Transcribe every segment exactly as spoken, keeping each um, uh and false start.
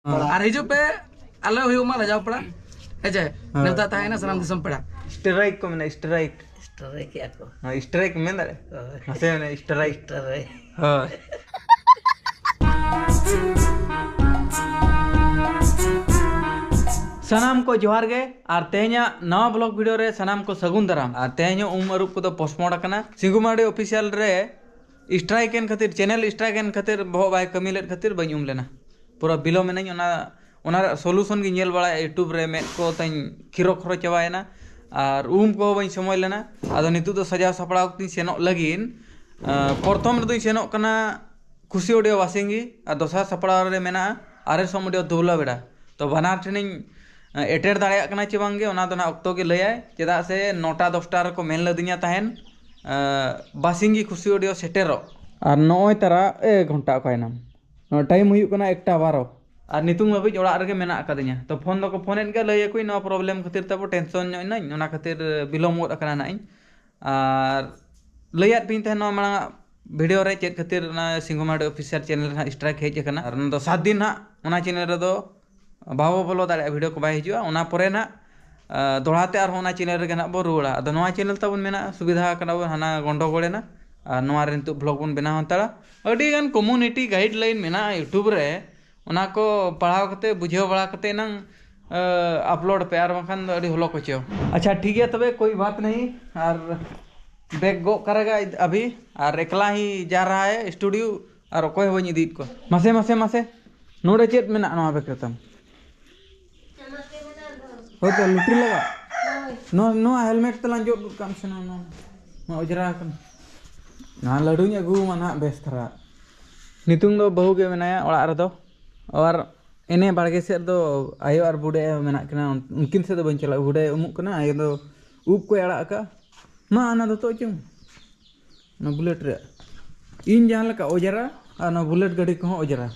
ᱟᱨ ᱦᱤᱡᱩᱜ ᱯᱮ, ᱟᱞᱚ ᱦᱩᱭᱩᱜ ᱢᱟ ᱞᱟᱡᱟᱣ ᱯᱟᱲᱟ᱾ ᱦᱮᱸ ᱪᱮ? ᱦᱳᱭ᱾ ᱱᱮᱣᱛᱟ ᱛᱟᱦᱮᱸᱭᱮᱱᱟ ᱥᱟᱱᱟᱢ ᱫᱤᱥᱚᱢ ᱯᱮᱲᱟ᱾ ᱥᱴᱨᱟᱭᱤᱠ ᱠᱚ ᱢᱮᱱᱟ, ᱥᱴᱨᱟᱭᱤᱠ᱾ ᱥᱴᱨᱟᱭᱤᱠ ᱮᱜᱼᱟ ᱠᱚ᱾ ᱦᱳᱭ, ᱥᱴᱨᱟᱭᱤᱠ ᱢᱮᱱ ᱫᱟᱲᱮᱭᱟᱜᱼᱟ? ᱦᱳᱭ᱾ ᱢᱟᱥᱮ ᱢᱮᱱᱟ, ᱥᱴᱨᱟᱭᱤᱠ᱾ ᱥᱴᱨᱟᱭᱤᱠ᱾ ᱦᱳᱭ᱾ ᱥᱟᱱᱟᱢ ᱠᱚ ᱡᱚᱦᱟᱨ ᱜᱮ, ᱟᱨ ᱛᱮᱦᱮᱧᱟᱜ ᱱᱟᱣᱟ ᱵᱞᱚᱜ ᱵᱷᱤᱰᱤᱭᱳ ᱨᱮ ᱥᱟᱱᱟᱢ ᱠᱚ ᱥᱟᱹᱜᱩᱱ ᱫᱟᱨᱟᱢ᱾ ᱟᱨ ᱛᱮᱦᱮᱧ ᱦᱚᱸ ᱩᱢ ᱟᱹᱨᱩᱵ ᱠᱚᱫᱚ ᱯᱳᱥᱴᱯᱳᱱ ᱟᱠᱟᱱᱟ᱾ ᱥᱤᱝᱜᱩ ᱢᱟᱨᱰᱤ ᱚᱯᱷᱤᱥᱤᱭᱟᱞ ᱨᱮ ᱥᱴᱨᱟᱭᱤᱠ ᱮᱱ ᱠᱷᱟᱹᱛᱤᱨ, ᱪᱮᱱᱮᱞ ᱥᱴᱨᱟᱭᱤᱠ ᱮᱱ ᱠᱷᱟᱹᱛᱤᱨ ᱵᱚᱦᱚᱜ ᱵᱟᱭ ᱠᱟᱹᱢᱤ ᱞᱮᱫ ᱠᱷᱟᱹᱛᱤᱨ ᱵᱟᱹᱧ ᱩᱢ ᱞᱮᱱᱟ᱾ ᱯᱩᱨᱟᱹ ᱵᱤᱞᱚᱢ ᱮᱱᱟᱹᱧ᱾ ᱚᱱᱟ, ᱚᱱᱟ ᱨᱮᱭᱟᱜ ᱥᱚᱞᱩᱥᱚᱱ ᱜᱤᱧ ᱧᱮᱞ ᱵᱟᱲᱟᱭᱟ YouTube ᱨᱮ, ᱢᱮᱫ ᱠᱚ ᱛᱟᱹᱧ ᱠᱷᱤᱨᱚ ᱠᱷᱚᱨᱚ ᱪᱟᱵᱟᱭᱮᱱᱟ ᱟᱨ ᱩᱢ ᱠᱚᱦᱚᱸ ᱵᱟᱹᱧ ᱥᱚᱢᱚᱭ ᱞᱮᱱᱟ᱾ ᱟᱫᱚ ᱱᱤᱛᱚᱜ ᱫᱚ ᱥᱟᱡᱟᱣ ᱥᱟᱯᱲᱟᱣ ᱠᱟᱛᱮᱧ ᱥᱮᱱᱚᱜ ᱞᱟᱹᱜᱤᱫ᱾ ᱟᱸ, ᱯᱨᱚᱛᱷᱚᱢ ᱨᱮᱫᱚᱧ ᱥᱮᱱᱚᱜ ᱠᱟᱱᱟ ᱠᱷᱩᱥᱤ ᱚᱰᱤᱭᱳ ᱵᱟᱥᱤᱝᱜᱤ, ᱟᱨ ᱫᱚᱥᱟᱨ ᱥᱟᱯᱲᱟᱣ ᱨᱮ ᱢᱮᱱᱟᱜᱼᱟ ᱟᱨᱮᱥ ᱚᱰᱤᱭᱳ ᱫᱩᱵᱞᱟ ᱵᱮᱲᱟ᱾ ᱛᱚ ᱵᱟᱱᱟᱨ ᱴᱷᱮᱱᱤᱧ, ᱟᱸ, ᱮᱴᱮᱱᱰ ᱫᱟᱲᱮᱭᱟᱜ ᱠᱟᱱᱟ ᱪᱮ ᱵᱟᱝᱜᱮ, ᱚᱱᱟ ᱫᱚ ᱱᱟᱜ ᱚᱠᱛᱚ ᱜᱮ ᱞᱟᱹᱭᱟᱭ, ᱪᱮᱫᱟᱜ ᱥᱮ ᱱᱚᱴᱟ ᱫᱚᱥᱴᱟ ᱨᱮᱠᱚ ᱢᱮᱱ ᱞᱮᱫᱤᱧᱟ ᱛᱟᱦᱮᱱ, ᱟᱸ, ᱵᱟᱥᱤᱝᱜᱤ ᱠᱷᱩᱥᱤ ᱚᱰᱤᱭᱳ ᱥᱮᱴᱮᱨᱚᱜ᱾ ᱟᱨ ᱱᱚᱜᱼᱚᱭ ᱛᱟᱨᱟ ᱮ ᱜᱷᱚᱱᱴᱟ ᱚᱠᱟᱭᱮᱱᱟᱢ? ᱱᱚᱣᱟ ᱴᱟᱭᱤᱢ ᱦᱩᱭᱩᱜ ᱠᱟᱱᱟ ᱮᱠᱴᱟ ᱵᱟᱨᱚ᱾ ᱟᱨ ᱱᱤᱛᱚᱝ ᱦᱟᱹᱵᱤᱡ ᱚᱲᱟᱜ ᱨᱮᱜᱮ ᱢᱮᱱᱟᱜ ᱟᱠᱟᱫᱤᱧᱟ᱾ ᱛᱚ ᱯᱷᱳᱱ ᱫᱚᱠᱚ ᱯᱷᱳᱱᱮᱫ ᱜᱮᱭᱟ, ᱞᱟᱹᱭ ᱟᱠᱚᱧ ᱱᱚᱣᱟ ᱯᱨᱚᱵᱞᱮᱢ ᱠᱷᱟᱹᱛᱤᱨ ᱛᱮ ᱟᱵᱚ ᱴᱮᱱᱥᱚᱱ ᱧᱚᱜ ᱮᱱᱟᱹᱧ, ᱚᱱᱟ ᱠᱷᱟᱹᱛᱤᱨ ᱵᱤᱞᱚᱢ ᱜᱚᱫ ᱟᱠᱟᱱᱟ ᱱᱟᱜ ᱤᱧ᱾ ᱟᱨ ᱞᱟᱹᱭᱟᱫ ᱯᱮᱭᱟᱹᱧ ᱛᱟᱦᱮᱸᱫ ᱱᱚᱣᱟ ᱢᱟᱲᱟᱝ ᱟᱜ ᱵᱷᱤᱰᱤᱭᱳ ᱨᱮ ᱪᱮᱫ ᱠᱷᱟᱹᱛᱤᱨ ᱚᱱᱟ ᱥᱤᱝᱜᱩ ᱢᱟᱨᱰᱤ ᱚᱯᱷᱤᱥᱤᱭᱟᱞ ᱪᱮᱱᱮᱞ ᱨᱮ ᱱᱟᱜ ᱥᱴᱨᱟᱭᱤᱠ ᱦᱮᱡ ᱟᱠᱟᱱᱟ᱾ ᱟᱨ ᱚᱱᱟ ᱫᱚ ᱥᱟᱛ ᱫᱤᱱ ᱱᱟᱜ ᱚᱱᱟ ᱪᱮᱱᱮᱞ ᱨᱮᱫᱚ ᱵᱟᱵᱚ ᱵᱚᱞᱚ ᱫᱟᱲᱮᱭᱟᱜᱼᱟ, ᱵᱷᱤᱰᱤᱭᱳ ᱠᱚ ᱵᱟᱭ ᱦᱤᱡᱩᱜᱼᱟ᱾ ᱚᱱᱟ ᱯᱚᱨᱮ ᱱᱟᱜ, ᱟᱸ, ᱫᱚᱦᱲᱟ ᱛᱮ ᱟᱨᱦᱚᱸ ᱚᱱᱟ ᱪᱮᱱᱮᱞ ᱨᱮᱜᱮ ᱱᱟᱜ ᱵᱚ ᱨᱩᱣᱟᱹᱲᱟ᱾ ᱟᱫᱚ ᱱᱚᱣᱟ ᱪᱮᱱᱮᱞ ᱛᱟᱵᱚᱱ ᱢᱮᱱᱟᱜᱼᱟ, ᱥᱩᱵᱤᱫᱷᱟ ᱟᱠᱟᱱᱟ ᱵᱚᱱ, ᱦᱟᱱᱟ ᱜᱚᱱᱰᱚᱜᱳᱲ ᱮᱱᱟ᱾ ᱟᱨ ᱱᱚᱣᱟ ᱨᱮ ᱱᱤᱛᱚᱜ ᱵᱞᱚᱜ ᱵᱚᱱ ᱵᱮᱱᱟᱣ ᱦᱟᱛᱟᱲᱟ᱾ ᱟᱹᱰᱤ ᱜᱟᱱ ᱠᱚᱢᱩᱱᱤᱴᱤ ᱜᱟᱭᱤᱰ ᱞᱟᱭᱤᱱ ᱢᱮᱱᱟᱜᱼᱟ YouTube ᱨᱮ, ᱚᱱᱟ ᱠᱚ ᱯᱟᱲᱦᱟᱣ ᱠᱟᱛᱮ, ᱵᱩᱡᱷᱟᱹᱣ ᱵᱟᱲᱟ ᱠᱟᱛᱮ ᱱᱟᱝ, ᱟᱸ, ᱟᱯᱞᱳᱰ ᱯᱮ, ᱟᱨ ᱵᱟᱝᱠᱷᱟᱱ ᱫᱚ ᱟᱹᱰᱤ ᱦᱚᱞᱚ ᱠᱚᱪᱚ᱾ ᱟᱪᱪᱷᱟ, ᱴᱷᱤᱠ ᱜᱮᱭᱟ, ᱛᱚᱵᱮ ᱠᱳᱭ ᱵᱟᱛ ᱱᱟᱦᱤ᱾ ᱟᱨ ᱵᱮᱜᱽ ᱜᱚᱜ ᱠᱟᱨᱮᱜᱟ ᱟᱵᱷᱤ, ᱟᱨ ᱮᱠᱞᱟ ᱦᱤ ᱡᱟ ᱨᱟᱦᱟ ᱦᱟᱭ ᱥᱴᱩᱰᱤᱭᱳ, ᱟᱨ ᱚᱠᱚᱭ ᱦᱚᱸ ᱵᱟᱹᱧ ᱤᱫᱤᱭᱮᱫ ᱠᱚᱣᱟ᱾ ᱢᱟᱥᱮ, ᱢᱟᱥᱮ, ᱢᱟᱥᱮ, ᱱᱚᱰᱮ ᱪᱮᱫ ᱢᱮᱱᱟᱜᱼᱟ ᱱᱚᱣᱟ ᱵᱮᱜᱽ ᱨᱮ ᱛᱟᱢ? ᱦᱳᱭ ᱛᱚ, ᱞᱩᱴᱤ ᱞᱟᱜᱟᱜ᱾ ᱦᱳᱭ᱾ ᱱᱚᱣᱟ, ᱱᱚᱣᱟ ᱦᱮᱞᱢᱮᱴ ᱛᱮᱞᱟᱝ ᱡᱚᱫ ᱜᱚᱫ ᱠᱟᱜ ᱢᱮᱥᱮ, ᱱᱚᱣᱟ, ᱱᱚᱣᱟ, ᱱᱚᱣᱟ ᱚᱡᱽᱨᱟ ᱟᱠᱟᱱᱟ᱾ ᱱᱚᱣᱟ ᱞᱟᱹᱰᱩᱧ ᱟᱹᱜᱩ ᱟᱢᱟ ᱱᱟᱦᱟᱜ ᱵᱮᱥ ᱫᱷᱟᱨᱟ᱾ ᱱᱤᱛᱚᱝ ᱫᱚ ᱵᱟᱹᱦᱩ ᱜᱮ ᱢᱮᱱᱟᱭᱟ ᱚᱲᱟᱜ ᱨᱮᱫᱚ, ᱟᱨ ᱮᱱᱮ ᱵᱟᱲᱜᱮ ᱥᱮᱫ ᱫᱚ ᱟᱭᱳ ᱟᱨ ᱵᱩᱰᱤ ᱟᱭᱳ ᱢᱮᱱᱟᱜ ᱠᱤᱱᱟ, ᱩᱱᱠᱤᱱ ᱥᱮᱫ ᱫᱚ ᱵᱟᱹᱧ ᱪᱟᱞᱟᱜᱼᱟ᱾ ᱵᱩᱰᱤ ᱟᱭᱳ ᱩᱢᱩᱜ ᱠᱟᱱᱟ, ᱟᱭᱳ ᱫᱚ ᱩᱵ ᱠᱚᱭ ᱟᱲᱟᱜ ᱟᱠᱟᱫᱼᱟ᱾ ᱢᱟ, ᱚᱱᱟ ᱫᱚ ᱛᱚ ᱪᱚᱝ᱾ ᱚᱱᱟ ᱵᱩᱞᱮᱴ ᱨᱮᱭᱟᱜ᱾ ᱤᱧ ᱡᱟᱦᱟᱸ ᱞᱮᱠᱟ ᱚᱡᱽᱨᱟ, ᱟᱨ ᱱᱚᱣᱟ ᱵᱩᱞᱮᱴ ᱜᱟᱹᱰᱤ ᱠᱚᱦᱚᱸ ᱚᱡᱽᱨᱟ᱾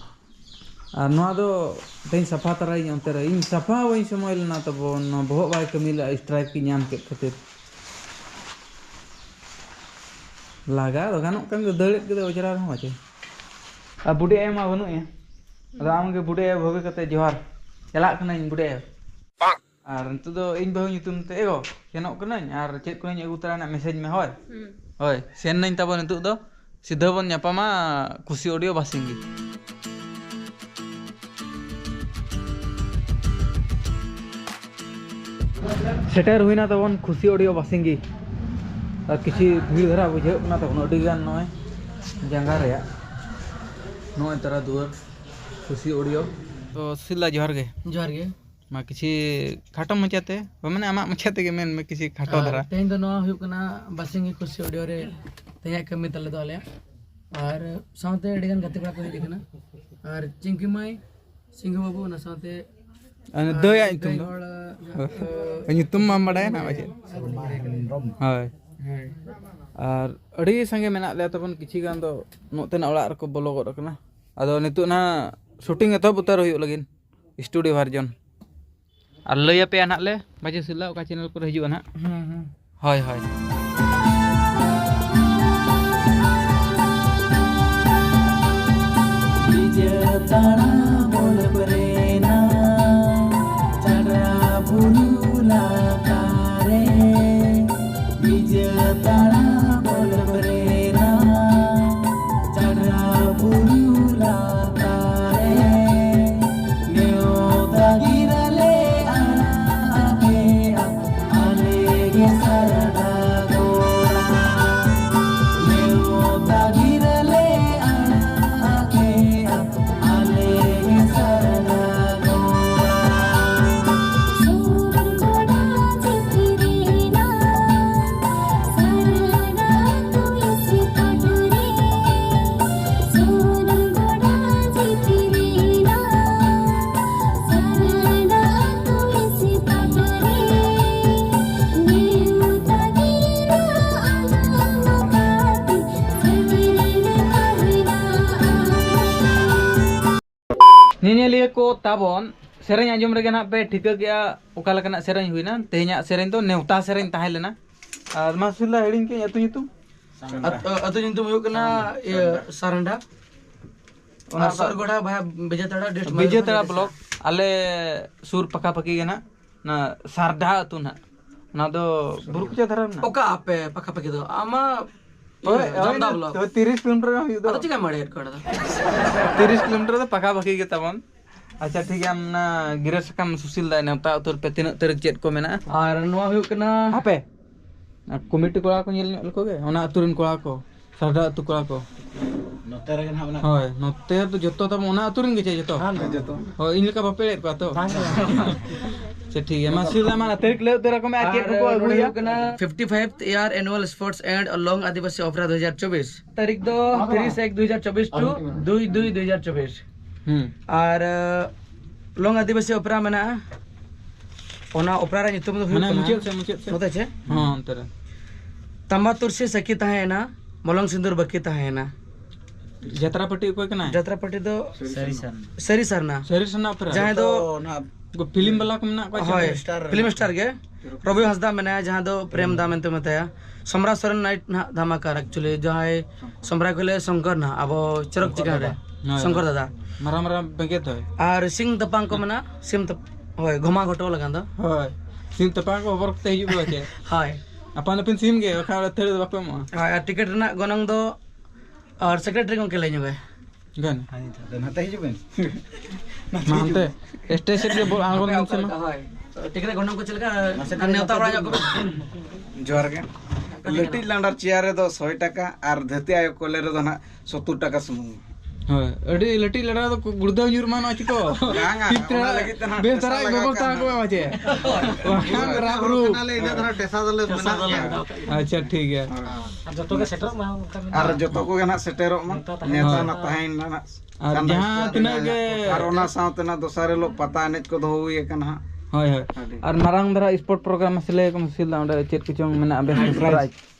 ᱟᱨ ᱱᱚᱣᱟ ᱫᱚ ᱛᱮᱦᱮᱧ ᱥᱟᱯᱷᱟ ᱛᱟᱨᱟᱭᱟᱹᱧ ᱚᱱᱛᱮ ᱨᱮ᱾ ᱤᱧ ᱥᱟᱯᱷᱟ ᱵᱟᱹᱧ ᱥᱚᱢᱚᱭ ᱞᱮᱱᱟ ᱛᱟᱵᱚᱱ, ᱱᱚᱣᱟ ᱵᱚᱦᱚᱜ ᱵᱟᱭ ᱠᱟᱹᱢᱤ ᱞᱮᱫᱼᱟ, ᱥᱴᱨᱟᱭᱤᱠ ᱤᱧ ᱧᱟᱢ ᱠᱮᱫ ᱠᱷᱟᱹᱛᱤᱨ᱾ ᱞᱟᱜᱟ ᱫᱚ ᱜᱟᱱᱚᱜ ᱠᱟᱱ ᱜᱮ, ᱫᱟᱹᱲᱮᱫ ᱜᱮᱫᱚ ᱚᱡᱽᱨᱟ ᱨᱮᱦᱚᱸ ᱵᱟᱪᱚ᱾ ᱟᱨ ᱵᱩᱰᱤ ᱟᱭᱳ ᱢᱟ ᱵᱟᱹᱱᱩᱜ ᱮᱭᱟ᱾ ᱟᱫᱚ ᱟᱢ ᱜᱮ ᱵᱩᱰᱤ ᱟᱭᱳ ᱵᱷᱟᱵᱮ ᱠᱟᱛᱮ ᱡᱚᱦᱟᱨ᱾ ᱪᱟᱞᱟᱜ ᱠᱟᱹᱱᱟᱹᱧ ᱵᱩᱰᱤ ᱟᱭᱳ᱾ ᱟᱨ ᱱᱤᱛᱚᱜ ᱫᱚ ᱤᱧ ᱵᱟᱹᱦᱩ ᱧᱩᱛᱩᱢ ᱛᱮ ᱮᱜᱳ ᱥᱮᱱᱚᱜ ᱠᱟᱹᱱᱟᱹᱧ, ᱟᱨ ᱪᱮᱫ ᱠᱚᱧ ᱟᱹᱜᱩ ᱛᱚᱨᱟᱭᱟ ᱱᱟᱜ ᱢᱮᱥᱮᱡᱽ ᱢᱮ, ᱦᱳᱭ? ᱦᱩᱸ᱾ ᱦᱳᱭ, ᱥᱮᱱ ᱱᱟᱹᱧ ᱛᱟᱵᱚ ᱱᱤᱛᱚᱜ ᱫᱚ᱾ ᱥᱤᱫᱷᱟᱹ ᱵᱚᱱ ᱧᱟᱯᱟᱢᱟ ᱠᱷᱩᱥᱤ ᱚᱰᱤᱭᱳ ᱵᱟᱥᱤᱝᱜᱤ᱾ ᱥᱮᱴᱮᱨ ᱦᱩᱭᱱᱟ ᱛᱟᱵᱚᱱ ᱠᱷᱩᱥᱤ ᱚᱰᱤᱭᱳ ᱵᱟᱥᱤᱝᱜᱤ᱾ ᱟᱨ ᱠᱤᱪᱷᱤ ᱵᱷᱤᱲ ᱫᱷᱟᱨᱟ ᱵᱩᱡᱷᱟᱹᱜ ᱠᱟᱱᱟ ᱛᱚ, ᱩᱱᱟᱹᱜ ᱟᱹᱰᱤ ᱜᱟᱱ ᱱᱚᱜᱼᱚᱭ ᱡᱟᱸᱜᱟ ᱨᱮᱭᱟᱜ᱾ ᱱᱚᱜᱼᱚᱭ ᱛᱟᱨᱟ ᱫᱩᱣᱟᱹᱨ ᱠᱷᱩᱥᱤ ᱚᱰᱤᱭᱳ᱾ ᱛᱚ ᱥᱤᱞᱟ, ᱡᱚᱦᱟᱨ ᱜᱮ᱾ ᱡᱚᱦᱟᱨ ᱜᱮ᱾ ᱢᱟ ᱠᱤᱪᱷᱤ ᱠᱷᱟᱴᱚ ᱢᱟᱪᱷᱟᱛᱮ, ᱢᱟᱱᱮ ᱟᱢᱟᱜ ᱢᱟᱪᱷᱟ ᱛᱮᱜᱮ ᱢᱮᱱ ᱢᱮ ᱠᱤᱪᱷᱤ ᱠᱷᱟᱴᱚ ᱟᱨ ᱫᱷᱟᱨᱟ᱾ ᱛᱮᱦᱮᱧ ᱫᱚ ᱱᱚᱣᱟ ᱦᱩᱭᱩᱜ ᱠᱟᱱᱟ ᱵᱟᱥᱤᱝᱜᱤ ᱠᱷᱩᱥᱤ ᱚᱰᱤᱭᱳ ᱨᱮ ᱛᱮᱦᱮᱧᱟᱜ ᱠᱟᱹᱢᱤ ᱛᱟᱞᱮ ᱫᱚ ᱟᱞᱮᱭᱟᱜ᱾ ᱟᱨ ᱥᱟᱶᱛᱮ ᱟᱹᱰᱤ ᱜᱟᱱ ᱜᱟᱛᱮ ᱠᱚᱲᱟ ᱠᱚ ᱦᱮᱡ ᱟᱠᱟᱱᱟ᱾ ᱟᱨ ᱪᱤᱝᱠᱤ ᱢᱟᱹᱭ, ᱥᱤᱝᱦᱩ ᱵᱟᱹᱵᱩ, ᱚᱱᱟ ᱥᱟᱶᱛᱮ ᱟᱨ ᱫᱟᱹᱭᱟᱜ ᱧᱩᱛᱩᱢ ᱫᱚ? ᱦᱚᱲ, ᱦᱳᱭ᱾ ᱧᱩᱛᱩᱢ ᱢᱟᱢ ᱵᱟᱰᱟᱭᱟ ᱱᱟᱜ ᱯᱟᱪᱮᱫ? ᱦᱳᱭ᱾ ᱦᱳᱭ᱾ ᱟᱨ ᱟᱹᱰᱤ ᱥᱟᱸᱜᱮ ᱢᱮᱱᱟᱜ ᱞᱮᱭᱟ ᱛᱟᱵᱚᱱ, ᱠᱤᱪᱷᱤ ᱜᱟᱱ ᱫᱚ ᱱᱚᱛᱮᱱᱟᱜ ᱚᱲᱟᱜ ᱨᱮᱠᱚ ᱵᱚᱞᱚ ᱜᱚᱫ ᱟᱠᱟᱱᱟ᱾ ᱟᱫᱚ ᱱᱤᱛᱚᱜ ᱱᱟᱦᱟᱜ ᱥᱩᱴᱤᱝ ᱮᱛᱚᱦᱚᱵ ᱩᱛᱟᱹᱨ ᱦᱩᱭᱩᱜ ᱞᱟᱹᱜᱤᱫ᱾ ᱥᱴᱩᱰᱤᱭᱳ ᱵᱷᱟᱨᱡᱚᱱ᱾ ᱟᱨ ᱞᱟᱹᱭ ᱟᱯᱮᱭᱟ ᱱᱟᱦᱟᱜ ᱞᱮ, ᱵᱟᱡᱮ ᱥᱤᱞᱟ ᱚᱠᱟ ᱪᱮᱱᱮᱞ ᱠᱚᱨᱮ ᱦᱤᱡᱩᱜᱼᱟ ᱱᱟᱦᱟᱜ᱾ ᱦᱩᱸ, ᱦᱩᱸ᱾ ᱦᱳᱭ, ᱦᱳᱭ᱾ ᱵᱤᱡᱟᱹ ᱛᱟᱲᱟ ᱵᱚᱞ ᱯᱨᱮᱱᱟ, ᱪᱟᱰᱨᱟ ᱵᱩᱨᱩ ᱞᱟᱛᱟᱨ ᱨᱮ᱾ ᱵᱤᱡᱟᱹ ᱛᱟᱲᱟ ᱵᱚᱞ ᱯᱨᱮᱱᱟ, ᱪᱟᱰᱨᱟ ᱵᱩᱨᱩ ᱞᱟᱛᱟᱨ ᱨᱮ᱾ ᱱᱮᱣᱛᱟ ᱜᱤᱨᱟᱹ ᱞᱮ ᱟᱲᱟᱜ ᱟᱯᱮᱭᱟ, ᱟᱞᱮ ᱜᱮ ᱥᱟᱨᱱᱟ ᱜᱚᱲᱟ᱾ ᱱᱮᱣᱛᱟ ᱜᱤᱨᱟᱹ ᱞᱮ ᱟᱲᱟᱜ ᱟᱯᱮᱭᱟ, ᱟᱞᱮ ᱜᱮ ᱥᱟᱨᱱᱟ ᱜᱚᱲᱟ᱾ ᱧᱮᱧᱮᱞᱤᱭᱟᱹ ᱠᱚ ᱛᱟᱵᱚᱱ, ᱥᱮᱨᱮᱧ ᱟᱸᱡᱚᱢ ᱨᱮᱜᱮ ᱱᱟᱦᱟᱜ ᱯᱮ ᱴᱷᱤᱠᱟᱹ ᱠᱮᱜᱼᱟ ᱚᱠᱟ ᱞᱮᱠᱟᱱᱟᱜ ᱥᱮᱨᱮᱧ ᱦᱩᱭᱱᱟ᱾ ᱛᱮᱦᱮᱧᱟᱜ ᱥᱮᱨᱮᱧ ᱫᱚ ᱱᱮᱣᱛᱟ ᱥᱮᱨᱮᱧ ᱛᱟᱦᱮᱸ ᱞᱮᱱᱟ᱾ ᱟᱨ ᱢᱟ ᱥᱤᱞᱟ, ᱦᱤᱲᱤᱧ ᱠᱮᱫ ᱟᱹᱛᱩ ᱧᱩᱛᱩᱢ? ᱟᱹᱛᱩ ᱧᱩᱛᱩᱢ ᱦᱩᱭᱩᱜ ᱠᱟᱱᱟ, ᱤᱭᱟᱹ, ᱥᱟᱨᱟᱱᱰᱟ᱾ ᱚᱱᱟ ᱟᱨ ᱥᱩᱨ ᱜᱚᱲᱟ ᱵᱷᱟᱭᱟ ᱵᱤᱡᱮᱛᱟᱲᱟ ᱰᱤᱥᱴᱨᱤᱠᱴ ᱵᱤᱡᱮᱛᱟᱲᱟ ᱢᱟᱭᱩᱨᱵᱷᱚᱸᱡᱽ ᱵᱞᱚᱠ, ᱟᱞᱮ ᱥᱩᱨ ᱯᱟᱠᱟ ᱯᱟᱠᱤ ᱜᱮ ᱱᱟᱜ, ᱚᱱᱟ ᱥᱟᱨᱰᱟ ᱟᱹᱛᱩ ᱱᱟᱜ᱾ ᱚᱱᱟ ᱫᱚ ᱵᱩᱨᱩ ᱠᱚᱪᱟ ᱫᱷᱟᱨᱮ ᱢᱮᱱᱟᱜᱼᱟ᱾ ᱚᱠᱟ ᱟᱯᱮ ᱯᱟᱠᱟ ᱯᱟᱠᱤ ᱫᱚ? ᱟᱢᱟ ᱦᱳᱭ, ᱤᱭᱟᱹ, ᱦᱳᱭ, ᱡᱟᱢᱫᱟ ᱵᱞᱚᱠ᱾ ᱦᱳᱭ, ᱛᱤᱨᱤᱥ ᱠᱤᱞᱳᱢᱤᱴᱟᱨ ᱜᱟᱱ ᱦᱩᱭᱩᱜ ᱫᱚ᱾ ᱟᱫᱚ ᱪᱮᱠᱟᱢ ᱮᱲᱮᱭᱮᱫ ᱠᱚᱣᱟ ᱚᱸᱰᱮ ᱫᱚ? ᱛᱤᱨᱤᱥ ᱠᱤᱞᱳᱢᱤᱴᱟᱨ ᱫᱚ ᱯᱟᱠᱟ ᱯᱟᱠᱤ ᱜᱮ ᱛᱟᱵᱚᱱ᱾ ᱟᱪᱪᱷᱟ, ᱴᱷᱤᱠ ᱜᱮᱭᱟ, ᱟᱢ ᱚᱱᱟ ᱜᱤᱨᱟᱹ ᱥᱟᱠᱟᱢ ᱥᱩᱥᱤᱞ ᱫᱟ, ᱱᱮᱣᱛᱟ ᱩᱛᱟᱹᱨ ᱯᱮ, ᱛᱤᱱᱟᱹᱜ ᱛᱟᱹᱨᱤᱠᱷ ᱪᱮᱫ ᱠᱚ ᱢᱮᱱᱟᱜᱼᱟ? ᱟᱨ ᱱᱚᱣᱟ ᱦᱩᱭᱩᱜ ᱠᱟᱱᱟ ᱦᱟᱯᱮ, ᱟᱨ ᱠᱚᱢᱤᱴᱤ ᱠᱚᱲᱟ ᱠᱚ ᱧᱮᱞ ᱧᱚᱜ ᱞᱮᱠᱚ ᱜᱮ, ᱚᱱᱟ ᱟᱹᱛᱩ ᱨᱮᱱ ᱠᱚᱲᱟ ᱠᱚ, ᱥᱟᱨᱰᱟ ᱟᱹᱛᱩ ᱠᱚᱲᱟ ᱠᱚ᱾ ᱱᱚᱛᱮ ᱨᱮᱜᱮ ᱱᱟᱦᱟᱜ ᱢᱮᱱᱟᱜ ᱠᱚᱣᱟ᱾ ᱦᱳᱭ, ᱱᱚᱛᱮ ᱫᱚ ᱡᱚᱛᱚ ᱛᱟᱵᱚ ᱚᱱᱟ ᱟᱹᱛᱩ ᱨᱮᱱ ᱜᱮ ᱪᱮ ᱡᱚᱛᱚ? ᱦᱮᱸ, ᱡᱚᱛᱚ᱾ ᱦᱳᱭ, ᱤᱧ ᱞᱮᱠᱟ ᱵᱟᱯᱮ ᱮᱲᱮᱭᱮᱫ ᱠᱚᱣᱟ ᱛᱚ? ᱵᱟᱝ ᱜᱮ᱾ ᱟᱪᱪᱷᱟ, ᱴᱷᱤᱠ ᱜᱮᱭᱟ, ᱢᱟ ᱥᱤᱞ ᱫᱟ, ᱢᱟ ᱛᱟᱹᱨᱤᱠᱷ ᱞᱟᱹᱭ ᱩᱛᱟᱹᱨ ᱟᱠᱚ ᱢᱮ, ᱟᱨ ᱪᱮᱫ ᱟᱨ ᱠᱚᱠᱚ ᱱᱚᱰᱮ ᱟᱹᱜᱩᱭᱟ? ᱦᱩᱭᱩᱜ ᱠᱟᱱᱟ fifty five year annual sports and ᱞᱚᱝ ᱟᱹᱫᱤᱵᱟᱹᱥᱤ ᱚᱯᱮᱨᱟ ᱫᱩ ᱦᱟᱡᱟᱨ ᱪᱚᱵᱵᱤᱥ᱾ ᱛᱟᱹᱨᱤᱠᱷ ᱫᱚ ᱛᱤᱨᱤᱥ ᱮᱠ ᱫᱩ ᱦᱟᱡᱟᱨ ᱪᱚᱵᱵᱤᱥ ᱴᱩ ᱫᱩᱭ ᱫᱩᱭ ᱫᱩᱭ ᱦᱟᱡᱟᱨ ᱪᱚᱵᱵᱤᱥ᱾ ᱦᱩᱸ᱾ ᱟᱨ, ᱟᱸ, ᱞᱚᱝ ᱟᱹᱫᱤᱵᱟᱹᱥᱤ ᱚᱯᱮᱨᱟ ᱢᱮᱱᱟᱜᱼᱟ᱾ ᱚᱱᱟ ᱚᱯᱮᱨᱟ ᱨᱮᱭᱟᱜ ᱧᱩᱛᱩᱢ ᱫᱚ ᱦᱩᱭᱩᱜ ᱢᱟᱱᱮ ᱠᱟᱱᱟ, ᱢᱩᱪᱟᱹᱫ ᱥᱮᱫ, ᱢᱩᱪᱟᱹᱫ ᱥᱮᱫ᱾ ᱱᱚᱛᱮ ᱪᱮ? ᱦᱚᱸ, ᱚᱱᱛᱮ ᱨᱮ᱾ ᱛᱟᱢᱵᱟ ᱛᱩᱨᱥᱤ ᱥᱟᱹᱠᱷᱤ ᱛᱟᱦᱮᱸᱭᱮᱱᱟ, ᱢᱚᱞᱚᱝ ᱥᱤᱸᱫᱩᱨ ᱵᱟᱹᱠᱤ ᱛᱟᱦᱮᱸᱭᱮᱱᱟ᱾ ᱡᱟᱛᱨᱟ ᱯᱟᱹᱴᱤ ᱚᱠᱚᱭ ᱠᱟᱱᱟᱭ? ᱡᱟᱛᱨᱟ ᱯᱟᱹᱴᱤ ᱫᱚ ᱥᱟᱹᱨᱤ ᱥᱟᱨᱱᱟ᱾ ᱥᱟᱹᱨᱤ ᱥᱟᱨᱱᱟ᱾ ᱥᱟᱹᱨᱤ ᱥᱟᱨᱱᱟ ᱚᱯᱮᱨᱟ? ᱡᱟᱦᱟᱸᱭ ᱫᱚ ᱛᱚ, ᱚᱱᱟ ᱩᱱᱠᱩ ᱯᱷᱤᱞᱢ ᱵᱟᱞᱟ ᱠᱚ ᱢᱮᱱᱟᱜ ᱠᱚᱣᱟ ᱪᱮ? ᱦᱳᱭ, ᱯᱷᱤᱞᱢ ᱥᱴᱟᱨ ᱨᱮ᱾ ᱯᱷᱤᱞᱢ ᱥᱴᱟᱨ ᱜᱮ᱾ ᱨᱚᱵᱤ ᱦᱟᱸᱥᱫᱟ ᱢᱮᱱᱟᱭᱟ, ᱡᱟᱦᱟᱸ ᱫᱚ ᱯᱨᱮᱢ ᱫᱟ ᱢᱮᱱᱛᱮ ᱢᱮᱛᱟᱭᱟ᱾ ᱥᱚᱢᱨᱟ ᱥᱚᱨᱮᱱ ᱱᱟᱭᱤᱴ ᱱᱟᱦᱟᱜ ᱫᱷᱟᱢᱟᱠᱟ ᱟᱨ actually ᱡᱟᱦᱟᱸᱭ ᱥᱚᱢᱨᱟ ᱠᱷᱚᱱᱞᱮ ᱥᱚᱝᱠᱚᱨ ᱱᱟᱦᱟᱜ, ᱟᱵᱚ ᱪᱚᱨᱚᱠ ᱪᱤᱠᱟᱹᱬ ᱨᱮ᱾ ᱦᱳᱭ᱾ ᱥᱚᱝᱠᱚᱨ ᱫᱟᱫᱟ᱾ ᱢᱟᱨᱟᱝ ᱢᱟᱨᱟᱝ ᱵᱮᱸᱜᱮᱫ ᱦᱳᱭ᱾ ᱟᱨ ᱥᱤᱝ ᱛᱟᱯᱟᱝ ᱠᱚ ᱢᱮᱱᱟᱜᱼᱟ, ᱥᱤᱢ ᱛᱟᱯ-, ᱦᱳᱭ, ᱜᱷᱚᱢᱟ ᱜᱷᱚᱴᱚ ᱞᱟᱜᱟᱱ ᱫᱚ᱾ ᱦᱳᱭ᱾ ᱥᱤᱢ ᱛᱟᱯᱟᱝ ᱠᱚ ᱦᱚᱵᱚᱨ ᱠᱟᱛᱮ ᱦᱤᱡᱩᱜ ᱯᱮ ᱪᱮ? ᱦᱳᱭ᱾ ᱟᱯᱟᱱ ᱟᱹᱯᱤᱱ ᱥᱤᱢ ᱜᱮ, ᱵᱟᱠᱷᱟᱱ ᱟᱹᱛᱷᱟᱹᱲᱤ ᱫᱚ ᱵᱟᱠᱚ ᱮᱢᱚᱜᱼᱟ᱾ ᱦᱳᱭ, ᱟᱨ ᱴᱤᱠᱤᱴ ᱨᱮᱱᱟᱜ ᱜᱚᱱᱚᱝ ᱫᱚ, ᱟᱨ ᱥᱮᱠᱨᱮᱴᱟᱨᱤ ᱜᱚᱢᱠᱮ ᱞᱟᱹᱭ ᱧᱚᱜᱟᱭ᱾ ᱜᱟᱱ᱾ ᱟᱫᱚ ᱱᱟᱛᱮ ᱦᱤᱡᱩᱜ ᱵᱮᱱ᱾ ᱢᱟ ᱦᱟᱱᱛᱮ ᱥᱴᱮᱡ ᱥᱮᱫ ᱜᱮ ᱵᱚᱞ ᱟᱬᱜᱚᱱ ᱵᱮᱱ ᱥᱮ ᱢᱟ᱾ ᱦᱳᱭ᱾ ᱴᱤᱠᱤᱴ ᱨᱮᱭᱟᱜ ᱜᱚᱱᱚᱝ ᱠᱚ ᱪᱮᱫ ᱞᱮᱠᱟ? ᱟᱨ ᱱᱮᱣᱛᱟ ᱵᱟᱲᱟ ᱧᱚᱜ ᱠᱚᱵᱮᱱ᱾ ᱡᱚᱦᱟᱨ ᱜᱮ᱾ ᱞᱟᱹᱴᱤᱡ ᱞᱟᱸᱰᱟᱨ ᱪᱮᱭᱟᱨ ᱨᱮᱫᱚ ᱥᱚᱭ ᱴᱟᱠᱟ ᱟᱨ ᱫᱷᱟᱹᱨᱛᱤ ᱟᱭᱳ ᱠᱚᱞᱮ ᱨᱮᱫᱚ ᱱᱟᱦᱟᱜ ᱥᱚᱛᱛᱩᱨ ᱴᱟᱠᱟ ᱥᱩᱢᱩᱝ᱾ ᱦᱳᱭ, ᱟᱹᱰᱤ ᱞᱟᱹᱴᱤᱡ ᱞᱟᱸᱰᱟ ᱨᱮᱫᱚ ᱜᱩᱲᱫᱟᱹᱣ ᱧᱩᱨ ᱢᱟ ᱱᱚᱣᱟ ᱪᱤᱠᱚ᱾ ᱵᱟᱝᱟ, ᱴᱷᱤᱠ ᱛᱮ ᱚᱱᱟ ᱞᱟᱹᱜᱤᱫ ᱛᱮ ᱱᱟᱦᱟᱜ ᱵᱮᱥ ᱴᱮᱥᱟ ᱫᱷᱟᱨᱟ ᱞᱟᱜᱟᱣ ᱵᱮᱵᱚᱥᱛᱷᱟ ᱠᱟᱜᱼᱟ᱾ ᱟᱠᱚ ᱵᱟᱝ ᱪᱮ? ᱵᱟᱠᱷᱟᱱ ᱨᱟᱜ ᱨᱩ᱾ ᱠᱟᱱᱟᱞᱮ, ᱤᱱᱟᱹ ᱫᱷᱟᱨᱟ ᱴᱮᱥᱟ ᱫᱚᱞᱮ ᱢᱮᱱᱟᱜ ᱜᱮᱭᱟ᱾ ᱟᱪᱪᱷᱟ, ᱴᱷᱤᱠ ᱜᱮᱭᱟ᱾ ᱦᱳᱭ᱾ ᱟᱨ ᱡᱚᱛᱚ ᱜᱮ ᱥᱮᱴᱮᱨᱚᱜ ᱢᱟ, ᱚᱱᱠᱟ ᱢᱮᱱᱟᱜᱼᱟ᱾ ᱟᱨ ᱡᱚᱛᱚ ᱠᱚᱜᱮ ᱱᱟᱦᱟᱜ ᱥᱮᱴᱮᱨᱚᱜ ᱢᱟ᱾ ᱱᱮᱣᱛᱟ ᱛᱟᱦᱮᱱ ᱱᱮᱣᱛᱟ ᱢᱟ᱾ ᱱᱟ ᱛᱟᱦᱮᱸᱭᱮᱱᱟ ᱱᱟᱦᱟᱜ᱾ ᱟᱨ ᱥᱟᱱᱰᱮ ᱡᱟᱦᱟᱸ ᱥᱯᱳᱨᱴᱥ ᱛᱤᱱᱟᱹᱜ ᱨᱮᱱᱟᱜ ᱜᱮ ᱟᱨ ᱚᱱᱟ ᱥᱟᱶᱛᱮ ᱱᱟᱦᱟᱜ ᱫᱚᱥᱟᱨ ᱦᱤᱞᱳᱜ ᱯᱟᱛᱟ ᱮᱱᱮᱡ ᱠᱚ ᱫᱚᱦᱚ ᱦᱩᱭ ᱟᱠᱟᱱᱟ ᱦᱟᱸᱜ᱾ ᱦᱳᱭ, ᱦᱳᱭ᱾ ᱟᱹᱰᱤ ᱟᱨ ᱢᱟᱨᱟᱝ ᱫᱷᱟᱨᱟ ᱥᱯᱳᱨᱴ ᱯᱨᱳᱜᱨᱟᱢ ᱢᱟᱥᱮ ᱞᱟᱹᱭ ᱟᱠᱚ ᱢᱮ, ᱥᱤᱞᱫᱟ ᱚᱸᱰᱮ ᱪᱮᱫ ᱠᱚᱪᱚᱝ ᱢᱮᱱᱟᱜᱼᱟ ᱵᱮᱥ ᱵᱮᱥ ᱯᱨᱟᱭᱤᱡᱽ᱾ ᱯᱨᱟᱭᱤᱡᱽ?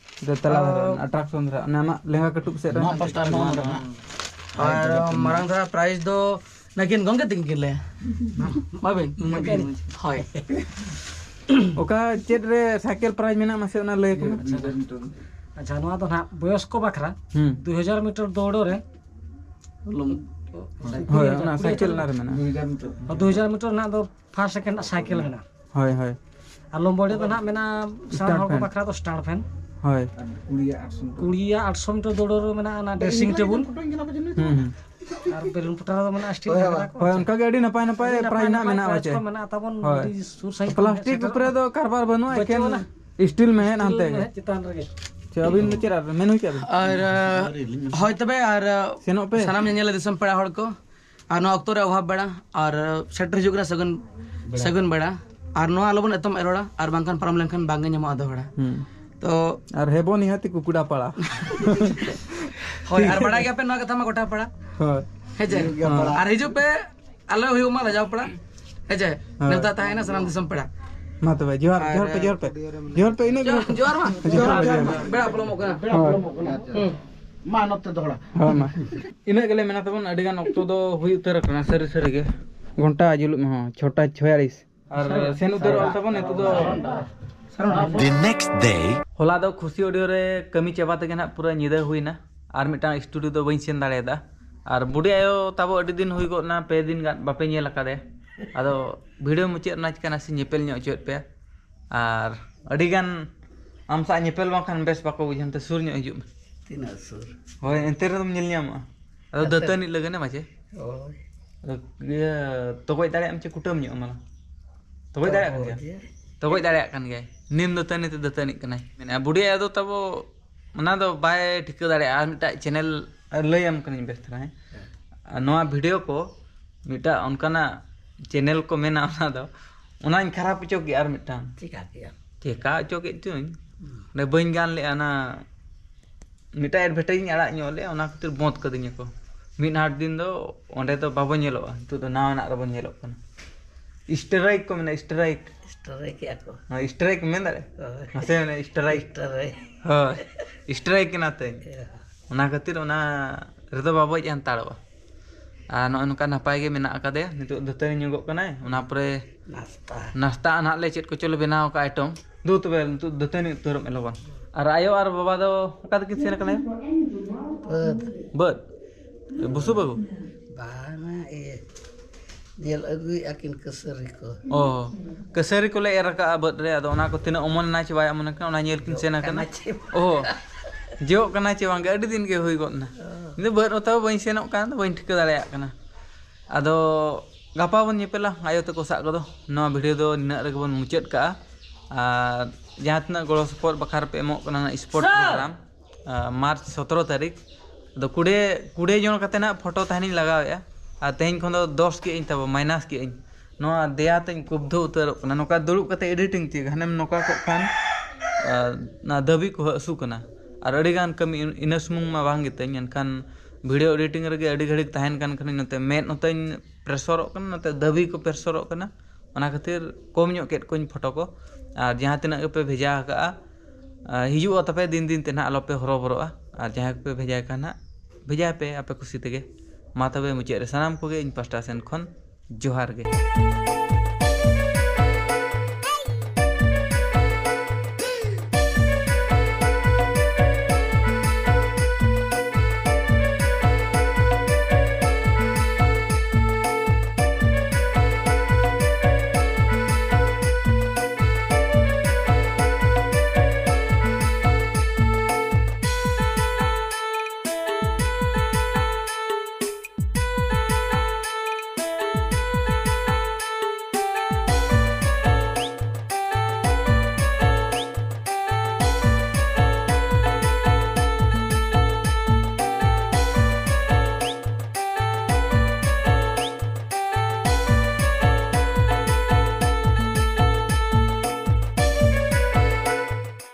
ᱫᱮ ᱛᱟᱞᱟ ᱫᱷᱟᱨᱮ, ᱟᱨ ᱟᱴᱨᱟᱠᱥᱚᱱ ᱫᱷᱟᱨᱟ, ᱚᱱᱮ ᱟᱢᱟᱜ ᱞᱮᱸᱜᱟ ᱠᱟᱹᱴᱩᱵ ᱥᱮᱫ ᱨᱮ᱾ ᱱᱚᱣᱟ ᱯᱟᱥᱴᱟ ᱨᱮ ᱱᱚᱣᱟ ᱢᱮᱱᱟᱜᱼᱟ᱾ ᱟᱨ ᱢᱟᱨᱟᱝ ᱫᱷᱟᱨᱟ ᱯᱨᱟᱭᱤᱡᱽ ᱫᱚ ᱱᱟᱹᱠᱤᱱ ᱜᱚᱢᱠᱮ ᱛᱤᱠᱤᱱ ᱠᱤᱱ ᱞᱟᱹᱭᱟ᱾ ᱵᱟᱵᱤᱱ? ᱦᱳᱭ᱾ ᱚᱠᱟ ᱪᱮᱫ ᱨᱮ ᱥᱟᱭᱠᱮᱞ ᱯᱨᱟᱭᱤᱡᱽ ᱢᱮᱱᱟᱜᱼᱟ, ᱢᱟᱥᱮ ᱚᱱᱟ ᱞᱟᱹᱭ ᱟᱠᱚ ᱢᱮ᱾ ᱟᱪᱪᱷᱟ, ᱱᱚᱣᱟ ᱫᱚ ᱱᱟᱦᱟᱜ ᱵᱚᱭᱚᱥ ᱠᱚ ᱵᱟᱠᱷᱨᱟ ᱦᱩᱸ᱾ ᱫᱩ ᱦᱟᱡᱟᱨ ᱢᱤᱴᱟᱨ ᱫᱟᱹᱲ ᱨᱮ ᱞᱚᱢ-, ᱦᱳᱭ, ᱚᱱᱟ ᱥᱟᱭᱠᱮᱞ ᱚᱱᱟ ᱨᱮ ᱢᱮᱱᱟᱜᱼᱟ᱾ ᱫᱩ ᱦᱟᱡᱟᱨ ᱢᱤᱴᱟᱨ ᱨᱮᱱᱟᱜ ᱫᱚ ᱯᱷᱟᱥᱴ ᱥᱮᱠᱮᱱᱰ ᱨᱮᱱᱟᱜ ᱥᱟᱭᱠᱮᱞ ᱢᱮᱱᱟᱜᱼᱟ᱾ ᱦᱳᱭ, ᱦᱳᱭ᱾ ᱟᱨ ᱞᱚᱢᱵᱚᱲᱤ ᱫᱚ ᱱᱟᱦᱟᱜ ᱢᱮᱱᱟᱜᱼᱟ ᱥᱮᱬᱟ ᱦᱚᱲ ᱠᱚ ᱵᱟᱠᱷᱨᱟ ᱫᱚ ᱥᱴᱟᱱᱰ ᱯᱷᱮᱱ᱾ ᱦᱳᱭ᱾ ᱠᱩᱲᱤᱭᱟᱜ ᱟᱴᱥᱚ ᱢᱤᱴᱟᱨ ᱫᱟᱹᱲ ᱨᱮ ᱢᱮᱱᱟᱜᱼᱟ ᱚᱱᱟ ᱰᱨᱮᱥᱤᱝ ᱴᱮᱵᱩᱞ᱾ ᱦᱩᱸ, ᱦᱩᱸ᱾ ᱟᱨ ᱵᱮᱞᱩᱱ ᱯᱚᱴᱟ ᱨᱮᱫᱚ ᱢᱮᱱᱟᱜᱼᱟ ᱥᱴᱤᱞ ᱦᱳᱭ, ᱜᱷᱟᱜᱽᱨᱟ ᱠᱚ᱾ ᱦᱳᱭ, ᱚᱱᱠᱟ ᱜᱮ ᱟᱹᱰᱤ ᱱᱟᱯᱟᱭ ᱱᱟᱯᱟᱭ ᱟᱹᱰᱤ ᱱᱟᱯᱟᱭ ᱯᱨᱟᱭᱤᱡᱽ ᱱᱟᱦᱟᱜ ᱱᱟᱯᱟᱭ ᱢᱮᱱᱟᱜᱼᱟ, ᱯᱨᱟᱭᱤᱡᱽ ᱯᱟᱪᱮ? ᱠᱚ ᱢᱮᱱᱟᱜᱼᱟ ᱛᱟᱵᱚᱱ, ᱦᱳᱭ᱾ ᱟᱹᱰᱤ ᱥᱩᱨ ᱥᱟᱺᱜᱤᱧ ᱠᱷᱚᱱ ᱯᱞᱟᱥᱴᱤᱠ ᱥᱮᱴᱮᱨᱚᱜ ᱩᱯᱨᱮ ᱫᱚ ᱠᱟᱨᱵᱟᱨ ᱵᱟᱹᱱᱩᱜᱼᱟ, ᱵᱟᱹᱪᱩᱜ ᱮᱠᱮᱱ ᱟᱱᱟ᱾ ᱥᱴᱤᱞ ᱢᱮᱬᱦᱮᱫ ᱥᱴᱤᱞ ᱦᱟᱱᱛᱮ ᱜᱮ᱾ ᱢᱮᱬᱦᱮᱫ ᱪᱮᱛᱟᱱ ᱨᱮᱜᱮ᱾ ᱪᱮ, ᱟᱹᱵᱤᱱ ᱫᱚ ᱪᱮᱫ ᱟᱨ ᱢᱮᱱ ᱦᱩᱭ ᱠᱮᱫ ᱵᱤᱱ? ᱟᱨ, ᱦᱳᱭ ᱛᱚᱵᱮ, ᱟᱨ, ᱥᱮᱱᱚᱜ ᱯᱮ᱾ ᱥᱟᱱᱟᱢ ᱧᱮᱧᱮᱞ ᱫᱤᱥᱚᱢ ᱯᱮᱲᱟ ᱦᱚᱲ ᱠᱚ, ᱟᱨ ᱱᱚᱣᱟ ᱚᱠᱛᱚ ᱨᱮ ᱚᱵᱷᱟᱵ ᱵᱮᱲᱟ, ᱟᱨ ᱥᱮᱴᱮᱨ ᱦᱤᱡᱩᱜ ᱠᱟᱱᱟ ᱥᱟᱹᱜᱩᱱ, ᱥᱟᱹᱜᱩᱱ ᱵᱮᱲᱟ, ᱟᱨ ᱱᱚᱣᱟ ᱟᱞᱚᱵᱚᱱ ᱮᱛᱚᱢ ᱮᱨᱚᱲᱟ, ᱟᱨ ᱵᱟᱝᱠᱷᱟᱱ ᱯᱟᱨᱚᱢ ᱞᱮᱱᱠᱷᱟᱱ ᱵᱟᱝᱜᱮ ᱧᱟᱢᱚᱜᱼᱟ ᱫᱚᱦᱲᱟ᱾ ᱦᱩᱸ᱾ ᱛᱚ ᱟᱨ ᱦᱮᱵᱚ ᱱᱤᱦᱟᱹᱛᱤ ᱠᱩᱠᱩᱰᱟ ᱯᱟᱲᱟ᱾ ᱦᱳᱭ, ᱟᱨ ᱵᱟᱲᱟᱭ ᱜᱮᱭᱟᱯᱮ ᱱᱚᱣᱟ ᱠᱟᱛᱷᱟ ᱢᱟ ᱜᱚᱴᱟ ᱯᱟᱲᱟ᱾ ᱦᱳᱭ᱾ ᱦᱮᱸ ᱪᱮ? ᱦᱩᱭᱩᱜ ᱜᱮᱭᱟ ᱦᱳᱭ᱾ ᱯᱟᱲᱟ᱾ ᱟᱨ ᱦᱤᱡᱩᱜ ᱯᱮ, ᱟᱞᱚ ᱦᱩᱭᱩᱜ ᱢᱟ ᱞᱟᱡᱟᱣ ᱯᱟᱲᱟ᱾ ᱦᱮᱸ ᱪᱮ? ᱦᱳᱭ᱾ ᱱᱮᱣᱛᱟ ᱛᱟᱦᱮᱸᱭᱮᱱᱟ ᱥᱟᱱᱟᱢ ᱫᱤᱥᱚᱢ ᱯᱮᱲᱟ᱾ ᱢᱟ ᱛᱚᱵᱮ, ᱡᱚᱦᱟᱨ, ᱟᱨ ᱡᱚᱦᱟᱨ ᱯᱮ, ᱡᱚᱦᱟᱨ ᱯᱮ᱾ ᱡᱚᱦᱟᱨ ᱯᱮ, ᱤᱱᱟᱹᱜ ᱜᱮ᱾ ᱡᱚᱦᱟᱨ, ᱡᱚᱦᱟᱨ ᱢᱟ᱾ ᱡᱚᱦᱟᱨ, ᱡᱚᱦᱟᱨ, ᱡᱚᱦᱟᱨ ᱢᱟ᱾ ᱵᱮᱲᱟ ᱯᱚᱞᱚᱢᱚᱜ ᱠᱟᱱᱟ᱾ ᱦᱳᱭ᱾ ᱦᱩᱸ᱾ ᱢᱟ ᱱᱚᱛᱮ ᱫᱚᱦᱲᱟ᱾ ᱦᱳᱭ, ᱢᱟ᱾ ᱤᱱᱟᱹᱜ ᱜᱮᱞᱮ ᱢᱮᱱᱟ ᱛᱟᱵᱚᱱ, ᱟᱹᱰᱤ ᱜᱟᱱ ᱚᱠᱛᱚ ᱫᱚ ᱦᱩᱭ ᱩᱛᱟᱹᱨ ᱟᱠᱟᱱᱟ, ᱥᱟᱹᱨᱤ ᱥᱟᱹᱨᱤ ᱜᱮ᱾ ᱜᱷᱚᱱᱴᱟ ᱡᱩᱞᱩᱜ ᱢᱮ, ᱦᱚᱸ, ᱪᱷᱚᱴᱟ ᱪᱷᱚᱭᱟᱞᱤᱥ᱾ ᱟᱨ ᱥᱮᱱ ᱩᱛᱟᱹᱨᱚᱜ ᱟᱞᱮ ᱛᱟᱵᱚᱱ ᱱᱤᱛᱚᱜ ᱫᱚ᱾ The next day. ᱦᱚᱞᱟ ᱫᱚ ᱠᱷᱩᱥᱤ ᱚᱰᱤᱭᱳ ᱨᱮ ᱠᱟᱹᱢᱤ ᱪᱟᱵᱟ ᱛᱮᱜᱮ ᱱᱟᱦᱟᱜ ᱯᱩᱨᱟᱹ ᱧᱤᱫᱟᱹ ᱦᱩᱭᱱᱟ᱾ ᱟᱨ ᱢᱤᱫᱴᱟᱝ ᱥᱴᱩᱰᱤᱭᱳ ᱫᱚ ᱵᱟᱹᱧ ᱥᱮᱱ ᱫᱟᱲᱮᱭᱟᱫᱟ᱾ ᱟᱨ ᱵᱩᱰᱤ ᱟᱭᱳ ᱛᱟᱵᱚ ᱟᱹᱰᱤ ᱫᱤᱱ ᱦᱩᱭ ᱜᱚᱫ ᱱᱟ, ᱯᱮ ᱫᱤᱱ ᱜᱟᱱ ᱵᱟᱯᱮ ᱧᱮᱞ ᱟᱠᱟᱫᱮ᱾ ᱟᱫᱚ ᱵᱷᱤᱰᱤᱭᱳ ᱢᱩᱪᱟᱹᱫ ᱨᱮᱱᱟᱜ ᱪᱤᱠᱟᱹ ᱱᱟᱥᱮ ᱧᱮᱯᱮᱞ ᱧᱚᱜ ᱦᱚᱪᱚᱭᱮᱫ ᱯᱮᱭᱟ᱾ ᱟᱨ ᱟᱹᱰᱤ ᱜᱟᱱ ᱟᱢ ᱥᱟᱶ ᱧᱮᱯᱮᱞ ᱵᱟᱝᱠᱷᱟᱱ ᱵᱮᱥ ᱵᱟᱠᱚ ᱵᱩᱡᱷᱟᱹᱣ, ᱚᱱᱛᱮ ᱥᱩᱨ ᱧᱚᱜ ᱦᱤᱡᱩᱜ ᱢᱮ᱾ ᱛᱤᱱᱟᱹᱜ ᱥᱩᱨ? ᱦᱳᱭ, ᱮᱱᱛᱮ ᱨᱮᱦᱚᱸᱢ ᱧᱮᱞ ᱧᱟᱢᱚᱜᱼᱟ᱾ ᱟᱫᱚ ᱮᱱᱛᱮ ᱫᱟᱹᱛᱟᱹᱱᱤ ᱞᱟᱹᱜᱤᱫ ᱢᱟᱪᱮ᱾ ᱦᱳᱭ᱾ ᱟᱫᱚ ᱤᱭᱟᱹ, ᱛᱚᱜᱚᱡ ᱫᱟᱲᱮᱭᱟᱜ ᱟᱢ ᱪᱮ ᱠᱩᱴᱟᱹᱢ ᱧᱚᱜ ᱟᱢ ᱟᱞᱟᱝ? ᱛᱚᱜᱚᱡ ᱫᱟᱲᱮᱭᱟᱜ ᱠᱟᱱ ᱜᱮᱭᱟ? ᱛᱚᱜᱚᱡ ᱫᱟᱲᱮᱭᱟᱜ ᱠᱟᱱ ᱜᱮᱭᱟᱭ᱾ ᱱᱤᱢ ᱫᱟᱹᱛᱟᱹᱱᱤ ᱛᱮ ᱫᱟᱹᱛᱟᱹᱱᱤᱜ ᱠᱟᱱᱟᱭ᱾ ᱢᱮᱱᱮᱫᱼᱟ, ᱵᱩᱰᱷᱤ ᱟᱭᱳ ᱫᱚ ᱛᱟᱵᱚ, ᱚᱱᱟ ᱫᱚ ᱵᱟᱭ ᱴᱷᱤᱠᱟᱹ ᱫᱟᱲᱮᱭᱟᱜᱼᱟ᱾ ᱟᱨ ᱢᱤᱫᱴᱟᱜ ᱪᱮᱱᱮᱞ ᱞᱟᱹᱭᱟᱢ ᱠᱟᱹᱱᱟᱹᱧ ᱵᱮᱥ ᱫᱷᱟᱨᱟ, ᱦᱮᱸ? ᱦᱮᱸ᱾ ᱟᱨ ᱱᱚᱣᱟ ᱵᱷᱤᱰᱤᱭᱳ ᱠᱚ ᱢᱤᱫᱴᱟᱜ ᱚᱱᱠᱟᱱᱟᱜ ᱪᱮᱱᱮᱞ ᱠᱚ ᱢᱮᱱᱟ, ᱚᱱᱟ ᱫᱚ, ᱚᱱᱟᱧ ᱠᱷᱟᱨᱟᱯ ᱦᱚᱪᱚ ᱠᱮᱜᱼᱟ ᱟᱨ ᱢᱤᱫᱴᱟᱝ᱾ ᱪᱮᱠᱟ ᱠᱮᱜᱼᱟ? ᱪᱮᱠᱟ ᱦᱚᱪᱚ ᱠᱮᱫ ᱪᱚᱧ᱾ ᱦᱩᱸ᱾ ᱚᱸᱰᱮ ᱵᱟᱹᱧ ᱜᱟᱱ ᱞᱮᱜᱼᱟ, ᱚᱱᱟ ᱢᱤᱫᱴᱟᱝ ᱮᱰᱵᱷᱮᱴᱟᱭᱤᱡᱽ ᱤᱧ ᱟᱲᱟᱜ ᱧᱚᱜ ᱞᱮᱜᱼᱟ, ᱚᱱᱟ ᱠᱷᱟᱹᱛᱤᱨ ᱵᱚᱸᱫᱽ ᱠᱟᱹᱫᱤᱧᱟ ᱠᱚ᱾ ᱢᱤᱫ ᱦᱟᱴ ᱫᱤᱱ ᱫᱚ ᱚᱸᱰᱮ ᱫᱚ ᱵᱟᱵᱚ ᱧᱮᱞᱚᱜᱼᱟ, ᱱᱤᱛᱚᱜ ᱫᱚ ᱱᱟᱣᱟᱱᱟᱜ ᱨᱮᱵᱚᱱ ᱧᱮᱞᱚᱜ ᱠᱟᱱᱟ᱾ ᱥᱴᱨᱟᱭᱤᱠ ᱠᱚ ᱢᱮᱱᱟ, ᱥᱴᱨᱟᱭᱤᱠ᱾ ᱥᱴᱨᱟᱭᱤᱠ ᱮᱜᱼᱟ ᱠᱚ᱾ ᱦᱳᱭ, ᱥᱴᱨᱟᱭᱤᱠ ᱢᱮᱱ ᱫᱟᱲᱮᱭᱟᱜᱼᱟ? ᱦᱳᱭ᱾ ᱢᱟᱥᱮ ᱢᱮᱱᱟ, ᱥᱴᱨᱟᱭᱤᱠ᱾ ᱥᱴᱨᱟᱭᱤᱠ᱾ ᱦᱳᱭ, ᱥᱴᱨᱟᱭᱤᱠ ᱠᱟᱱᱟ ᱛᱮᱧ᱾ ᱦᱳᱭ᱾ ᱚᱱᱟ ᱠᱷᱟᱹᱛᱤᱨ ᱚᱱᱟ ᱨᱮᱫᱚ ᱵᱟᱵᱚ ᱦᱮᱡ ᱦᱟᱛᱟᱲᱚᱜᱼᱟ᱾ ᱟᱨ ᱱᱚᱜᱼᱚᱭ ᱱᱚᱝᱠᱟ ᱱᱟᱯᱟᱭ ᱜᱮ ᱢᱮᱱᱟᱜ ᱟᱠᱟᱫᱮᱭᱟ᱾ ᱱᱤᱛᱚᱜ ᱫᱟᱹᱛᱟᱹᱱᱤ ᱧᱚᱜᱚᱜ ᱠᱟᱱᱟᱭ, ᱚᱱᱟ ᱯᱚᱨᱮ ᱱᱟᱥᱛᱟ᱾ ᱱᱟᱥᱛᱟ ᱱᱟᱦᱟᱜ ᱞᱮ ᱪᱮᱫ ᱠᱚᱪᱚ ᱞᱮ ᱵᱮᱱᱟᱣ ᱟᱠᱟᱫᱼᱟ ᱟᱭᱴᱚᱢ᱾ ᱫᱩ ᱛᱚᱵᱮ ᱱᱤᱛᱚᱜ ᱫᱟᱹᱛᱟᱹᱱᱤ ᱩᱛᱟᱹᱨᱚᱜ ᱢᱮ ᱞᱚᱜᱚᱱ᱾ ᱟᱨ ᱟᱭᱳ ᱟᱨ ᱵᱟᱵᱟ ᱫᱚ ᱚᱠᱟ ᱛᱮᱠᱤᱱ ᱥᱮᱱ ᱟᱠᱟᱱᱟ? ᱵᱟᱹᱫᱽ᱾ ᱵᱟᱹᱫᱽ? ᱵᱩᱥᱩᱵ ᱟᱹᱜᱩ? ᱵᱟᱝᱟ, ᱤᱭᱟᱹ, ᱧᱮᱞ ᱟᱹᱜᱩᱭᱮᱫᱼᱟ ᱠᱤᱱ ᱠᱟᱹᱥᱟᱹᱨᱤ ᱠᱚ᱾ ᱚ, ᱠᱟᱹᱥᱟᱹᱨᱤ ᱠᱚᱞᱮ ᱮᱨ ᱟᱠᱟᱜᱼᱟ ᱵᱟᱹᱫᱽ ᱨᱮ, ᱟᱫᱚ ᱚᱱᱟ ᱠᱚ ᱛᱤᱱᱟᱹᱜ ᱚᱢᱚᱱ ᱮᱱᱟ ᱪᱮ ᱵᱟᱭ ᱚᱢᱚᱱ ᱟᱠᱟᱱᱟ, ᱚᱱᱟ ᱧᱮᱞ ᱠᱤᱱ ᱥᱮᱱ ᱟᱠᱟᱱᱟ᱾ ᱠᱟᱱᱟ ᱪᱮ ᱵᱟᱝ? ᱚ, ᱡᱚᱜ ᱠᱟᱱᱟ ᱪᱮ ᱵᱟᱝ, ᱟᱹᱰᱤ ᱫᱤᱱ ᱜᱮ ᱦᱩᱭ ᱜᱚᱫ ᱮᱱᱟ᱾ ᱚ᱾ ᱤᱧ ᱫᱚ ᱵᱟᱹᱫᱽ ᱚᱛᱟ ᱵᱟᱹᱧ ᱥᱮᱱᱚᱜ ᱠᱟᱱ, ᱵᱟᱹᱧ ᱴᱷᱤᱠᱟᱹ ᱫᱟᱲᱮᱭᱟᱜ ᱠᱟᱱᱟ᱾ ᱟᱫᱚ ᱜᱟᱯᱟ ᱵᱚᱱ ᱧᱮᱯᱮᱞᱟ ᱟᱭᱳ ᱛᱟᱠᱚ ᱥᱟᱜ ᱠᱚᱫᱚ᱾ ᱱᱚᱣᱟ ᱵᱷᱤᱰᱤᱭᱳ ᱫᱚ ᱱᱤᱱᱟᱹᱜ ᱨᱮᱜᱮ ᱵᱚᱱ ᱢᱩᱪᱟᱹᱫ ᱠᱟᱜᱼᱟ᱾ ᱟᱨ ᱡᱟᱦᱟᱸ ᱛᱤᱱᱟᱹᱜ ᱜᱚᱲᱚ ᱥᱚᱯᱚᱦᱚᱫ ᱵᱟᱠᱷᱨᱟ ᱯᱮ ᱮᱢᱚᱜ ᱠᱟᱱᱟ, ᱱᱟᱜ ᱥᱯᱳᱨᱴ ᱥᱟᱨ! ᱯᱨᱳᱜᱨᱟᱢ, ᱟᱨ ᱢᱟᱨᱪ ᱥᱚᱛᱨᱚ ᱛᱟᱹᱨᱤᱠᱷ, ᱟᱫᱚ ᱠᱩᱲᱤ ᱠᱩᱲᱤ ᱡᱚᱱ ᱠᱟᱛᱮ ᱱᱟᱜ ᱯᱷᱳᱴᱳ ᱛᱟᱦᱮᱱᱤᱧ ᱞᱟᱜᱟᱣᱮᱫᱼᱟ᱾ ᱟᱨ ᱛᱮᱦᱮᱧ ᱠᱷᱚᱱ ᱫᱚ ᱫᱚᱥ ᱠᱮᱜ ᱟᱹᱧ, ᱛᱟᱵᱚ ᱢᱟᱭᱱᱟᱥ ᱠᱮᱜ ᱟᱹᱧ᱾ ᱱᱚᱣᱟ ᱫᱮᱭᱟ ᱛᱮᱧ ᱠᱩᱵᱫᱷᱚ ᱩᱛᱟᱹᱨᱚᱜ ᱠᱟᱱᱟ᱾ ᱱᱚᱝᱠᱟ ᱫᱩᱲᱩᱵ ᱠᱟᱛᱮ ᱮᱰᱤᱴᱤᱝ ᱪᱮᱫ ᱦᱟᱱᱮᱢ ᱱᱚᱝᱠᱟ ᱠᱚᱜ ᱠᱷᱟᱱ, ᱟᱨ ᱚᱱᱟ ᱫᱷᱟᱹᱵᱤ ᱠᱚ ᱦᱟᱹᱥᱩ ᱠᱟᱱᱟ᱾ ᱟᱨ ᱟᱹᱰᱤᱜᱟᱱ ᱠᱟᱹᱢᱤ ᱤᱱ- ᱤᱱᱟᱹ ᱥᱩᱢᱩᱝ ᱢᱟ ᱵᱟᱝ ᱜᱮᱛᱟᱹᱧ, ᱮᱱᱠᱷᱟᱱ ᱵᱷᱤᱰᱤᱭᱳ ᱮᱰᱤᱴᱤᱝ ᱨᱮᱜᱮ ᱟᱹᱰᱤ ᱜᱷᱟᱹᱲᱤᱡ ᱛᱟᱦᱮᱱ ᱠᱟᱱ ᱠᱷᱟᱱᱤᱧ, ᱱᱚᱛᱮ ᱢᱮᱫ ᱦᱚᱸᱛᱟᱹᱧ ᱯᱨᱮᱥᱚᱨᱚᱜ ᱠᱟᱱᱟ, ᱱᱚᱛᱮ ᱫᱷᱟᱹᱵᱤ ᱠᱚ ᱯᱨᱮᱥᱚᱨᱚᱜ ᱠᱟᱱᱟ᱾ ᱚᱱᱟ ᱠᱷᱟᱹᱛᱤᱨ ᱠᱚᱢ ᱧᱚᱜ ᱠᱮᱫ ᱠᱚᱣᱟᱧ ᱯᱷᱳᱴᱳ ᱠᱚ᱾ ᱟᱨ ᱡᱟᱦᱟᱸ ᱛᱤᱱᱟᱹᱜ ᱜᱮᱯᱮ ᱵᱷᱮᱡᱟ ᱟᱠᱟᱜᱼᱟ, ᱟᱨ ᱦᱤᱡᱩᱜᱼᱟ ᱛᱟᱯᱮ ᱫᱤᱱ ᱫᱤᱱ ᱛᱮ ᱱᱟᱦᱟᱜ, ᱟᱞᱚᱯᱮ ᱦᱚᱨᱚᱵᱚᱨᱚᱜᱼᱟ᱾ ᱟᱨ ᱡᱟᱦᱟᱸᱭ ᱠᱚᱯᱮ ᱵᱷᱮᱡᱟᱭ ᱠᱷᱟᱱ ᱱᱟᱦᱟᱜ, ᱵᱷᱮᱡᱟᱭ ᱯᱮ ᱟᱯᱮ ᱠᱩᱥᱤ ᱛᱮᱜᱮ᱾ ᱢᱟ ᱛᱚᱵᱮ ᱢᱩᱪᱟᱹᱫ ᱨᱮ ᱥᱟᱱᱟᱢ ᱠᱚᱜᱮ ᱤᱧ ᱯᱟᱥᱴᱟ ᱥᱮᱱ ᱠᱷᱚᱱ ᱡᱚᱦᱟᱨ ᱜᱮ᱾